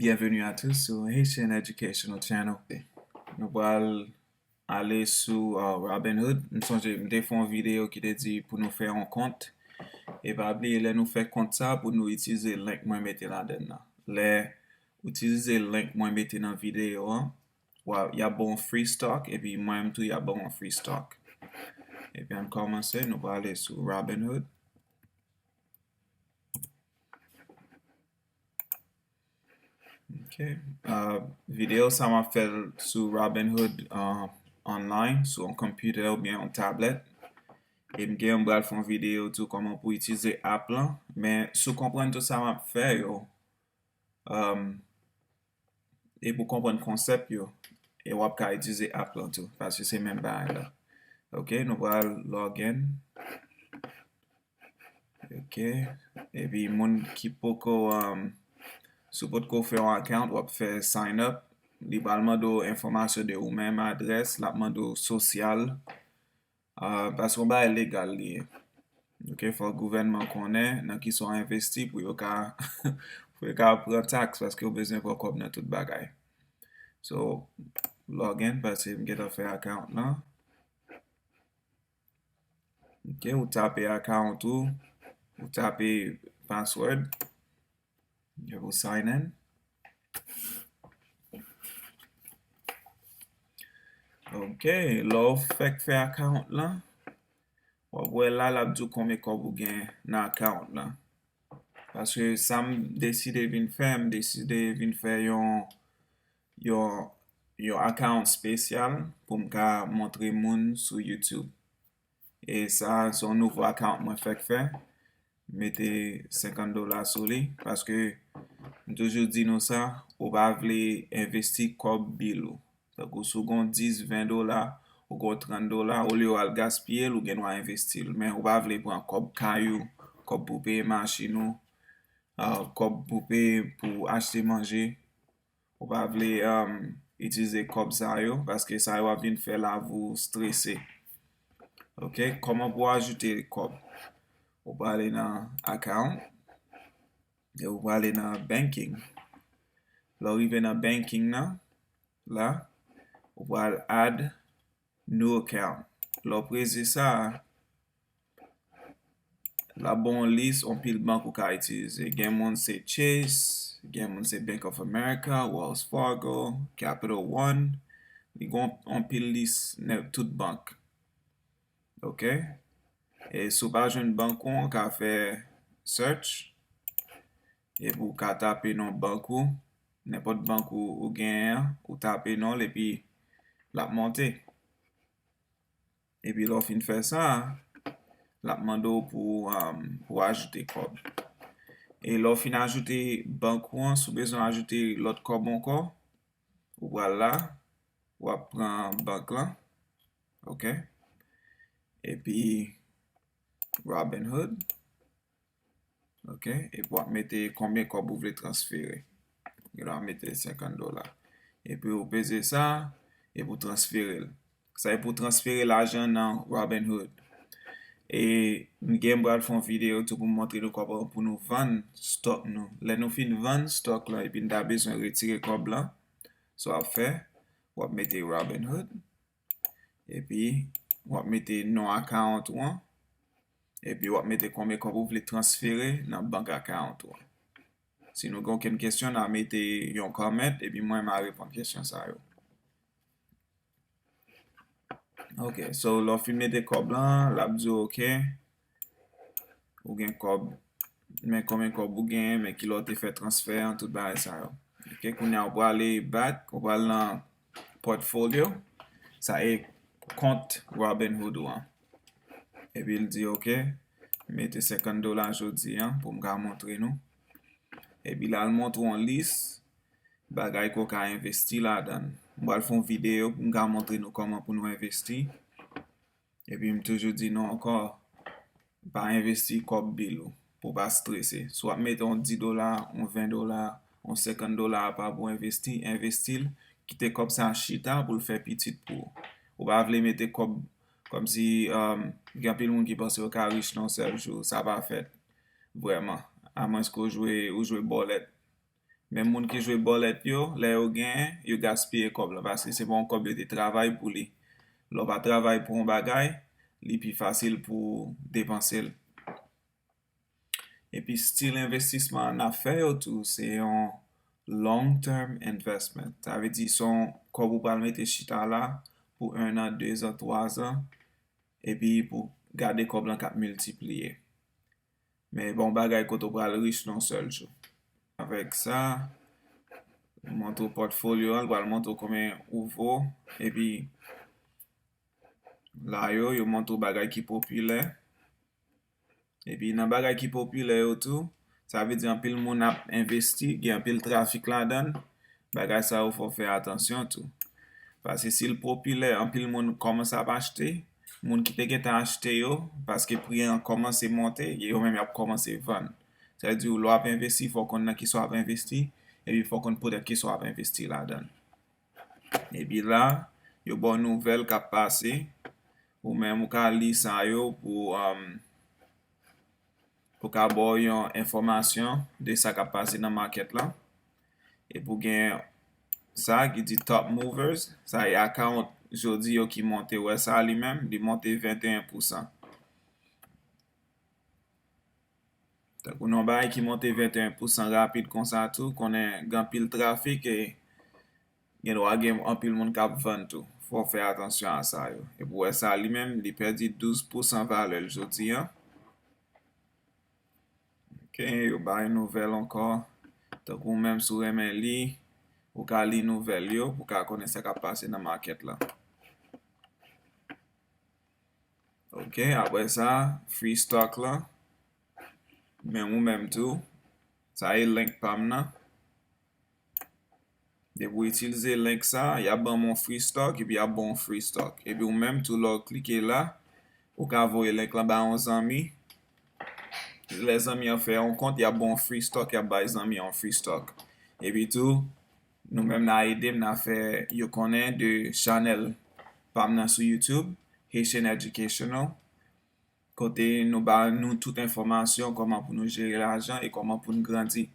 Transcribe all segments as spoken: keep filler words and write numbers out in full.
Bienvenue à tous sur Haitian Educational Channel. Nou pral ale sou uh, Robinhood. M sonje m te fè yon videyo ki te di pou nou fè yon kont. E pa bliye, lè nou fè kont sa, pou nou itilize link mwen mete ladan l nan. Lè ou itilize link mwen mete nan videyo an, y ap ba w free stock, epi mwen menm tou, y ap ba w free stock. Epi ann kòmanse, nou prale sou Robinhood. Ok. Uh, videyo sa m ap fè l sou Robinhood uh, online, sou yon computer oubyen yon tablet. E m gen m pral fè yon videyo tou kòman pou itilize app lan. Men si w konprann tout sa m ap fè yo, um, e pou konprann konsèp yo, e w ap ka itilize app lan tou, paske se menm bagay la. Ok, nou pral log in. Ok, epi moun ki poko, um, si w potko fè yon account, w ap fè sign up. Li pral mande w enfòmasyon de ou menm, adrès, l ap mande w sosyal, uh, paske yon bagay legal li ye. Ok, fòk gouvènman konnen nan kisa w envesti pou yo ka, pou yo ka pran taks, paske yo bezwen pran kòb nan tout bagay. So, log in, paske m gentan fè account lan. Ok, ou tape account ou, ou tape password, epi ou sign in. Ok, lè w fèk fè account lan, w ap wè la, l ap di w konbyen kòb ou gen nan account lan. Paske sa m deside vin fè, m deside vin fè yon, yon, yon account espesyal pou m ka montre moun sou YouTube. E sa, se yon nouvo account mwen fèk fè. Mete senkant dola sou li, paske m toujou di nou sa, ou pa vle envesti kòb bil ou. Tankou si w gen dis, ven dola, ou gen trant dola, olye w al gaspiye l, ou gen dwa envesti l. Men ou pa vle pran kòb kay ou, kòb pou peye machin ou, ah, kòb pou peye pou achte manje. Ou pa vle, um, itilize kòb sa yo, paske sa yo ap vin fè lavi w strese. Ok, kòman pou w ajoute kòb? Ou prale nan account, e ou prale nan banking. Lè w rive nan banking nan, la, ou pral add new account. Lè w prese sa, l ap ba w yon lis, yon pil bank ou ka itilize. Gen moun se Chase, gen moun se Bank of America, Wells Fargo, Capital One. Li gen yon pil lis tout bank. Ok? E si w pa jwenn bank ou, ou ka fè search. Epi ou ka tape non bank ou, nenpòt bank ou, ou genyen an, ou tape non l epi l ap monte. Epi lè w fin fè sa, l ap mande w pou, um, pou ajoute kòb. E lè w fin ajoute bank ou an, si w bezwen ajoute lòt kòb ankò, ou pral la, w ap pran bank lan, ok? Epi Robinhood. Ok, epi w ap mete konbyen kòb ou vle transfere. Gen dwa mete senkant dola. Epi ou peze sa, epi ou transfere l. Sa e pou transfere lajan nan Robinhood. E m gen m pral fè yon videyo tou pou m montre nou kòman pou nou vann stock nou. Lè nou fin vann stock lan epi n ta bezwen retire kòb lan, sa w ap fè, w ap mete Robinhood. Epi, w ap mete non account ou an. Epi, w ap mete konbyen kòb ou vle transfere nan bank account ou an. Si nou gen okenn kesyon, n a mete yon comment, epi mwen, m a reponn kesyon sa yo. Ok, so, lè w fin mete kòb lan, l ap di w, ok, ou gen kòb, men konbyen kòb ou gen, men kilè w te fè transfè an, tout bagay sa yo. Ok, kounye a, ou prale back, ou pral nan portfolio, sa e kont Robinhood ou an. Epi l di, ok, mete senkant dola jodi an pou m ka montre nou. Epi l al montre w yon lis bagay ke w ka envesti ladan l. M pral fè yon videyo pou m ka montre nou kòman pou nou envesti. Epi m toujou di nou ankò, pa envesti kòb bil ou, pou w pa strese. Si w ap mete yon dis dola, yon ven dola, yon senkant dola apa pou w envesti, envesti l, kite kòb sa chita pou l fè pitit pou ou. Ou pa vle mete kòb kòmsi, um, gen anpil moun ki panse yo ka rich nan yon sèl jou, sa pa fèt. Vrèman. Amwenske w jwe, ou jwe bòlèt. Men moun ki jwe bòlèt yo, lè yo genyen, yo gaspiye kòb la, paske se pa yon kòb yo te travay pou li. Lè w pa travay pou yon bagay, li pi fasil pou w depanse l. Epi stil envestisman n ap fè yo tou, se yon long term investment. Sa vle di se yon kòb ou pral mete chita la pou en an, de zan, twa zan, epi pou gade kòb lan k ap miltipliye. Men bon bagay kote w pral rich nan yon sèl jou. Avèk sa, montre w pòtfolyo an, l pral montre w konbyen ou vo, epi la yo, yo montre w bagay ki popilè. Epi nan bagay ki popilè yo tou, sa vle di anpil moun ap envesti, gen anpil trafik ladan l. Bagay sa yo fò w fè atansyon tou. Paske si l popilè, anpil moun kòmanse ap achte. Moun ki te gentan achte yo, paske pri an kòmanse monte, yo menm y ap kòmanse vann. Sa vle di lè w ap envesti, fò w konn nan kisa w ap envesti, epi fò w konn poutèt kisa w ap envesti ladan l. Epi la, yo ba w nouvèl k ap pase. Ou menm ou ka li sa yo pou, um, pou ka ba w yon enfòmasyon de sa k ap pase nan makèt la. Epi w gen sa ki di top movers, sa e account jodi yo ki monte, wè sa li menm, li monte venteyen pousan. Tankou nan bagay ki monte venteyen pousan rapid konsa tou, konnen gen anpil trafik e gen dwa gen anpil moun k ap vann tou. Fò w fè atansyon a sa yo. Epi w wè sa li menm, li pèdi douz pousan valè l jodi a. Ok, yo bay nouvèl ankò. Tankou w menm si w renmen li, ou ka li nouvèl yo pou w ka konnen sa k ap pase nan makèt la. Ok, apre sa, free stock la. Men ou menm tou, sa e link pa m nan. Depi w itilize link sa, y ap ban m yon free stock, epi y ap ban w yon free stock. Epi ou menm tou, lè w klike la, ou ka voye link lan ba yon zanmi. Lè zanmi an fè yon kont, y ap ban w free stock, y ap bay zanmi an free stock. Epi tou, nou menm n a ede m, n a fè yo konnen de chanèl pa m nan sou YouTube, Haitian Educational, kote nou ba nou tout enfòmasyon kòman pou nou jere lajan e kòman pou nou grandi.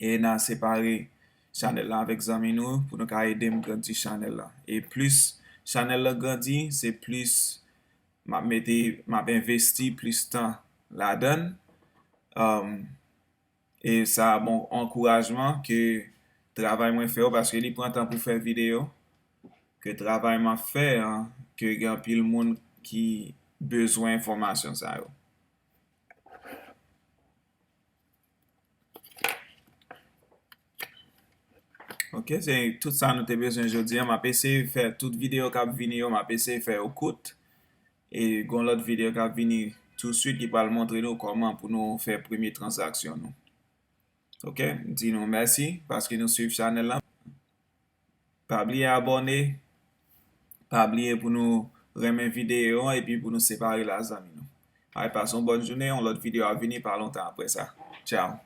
E n a separe chanèl la avèk zanmi nou pou nou ka ede m grandi chanèl la. E plis chanèl la grandi, se plis m ap mete, m ap envesti plis tan ladan l. Um, e sa bon ankourajman ke travay mwen fè yo, paske li pran tan pou fè videyo, ke travay m ap fè an, ke gen anpil moun ki bezwen enfòmasyon sa yo. Ok, se tout sa nou te bezwen jodi a. M ap eseye fè tout videyo k ap vini yo, m ap eseye fè yo kout. E gon lòt videyo k ap vini touswit ki pral montre nou kòman pou nou fè premye tranzaksyon nou. Ok, m di nou mèsi paske nou swiv chanèl la. Pa bliye abòne, pa bliye pou nou renmen videyo an epi pou nou separe l a zanmi nou. Ay, pase yon bòn jounen, yon lòt videyo ap vini pa lontan apre sa. Tchao.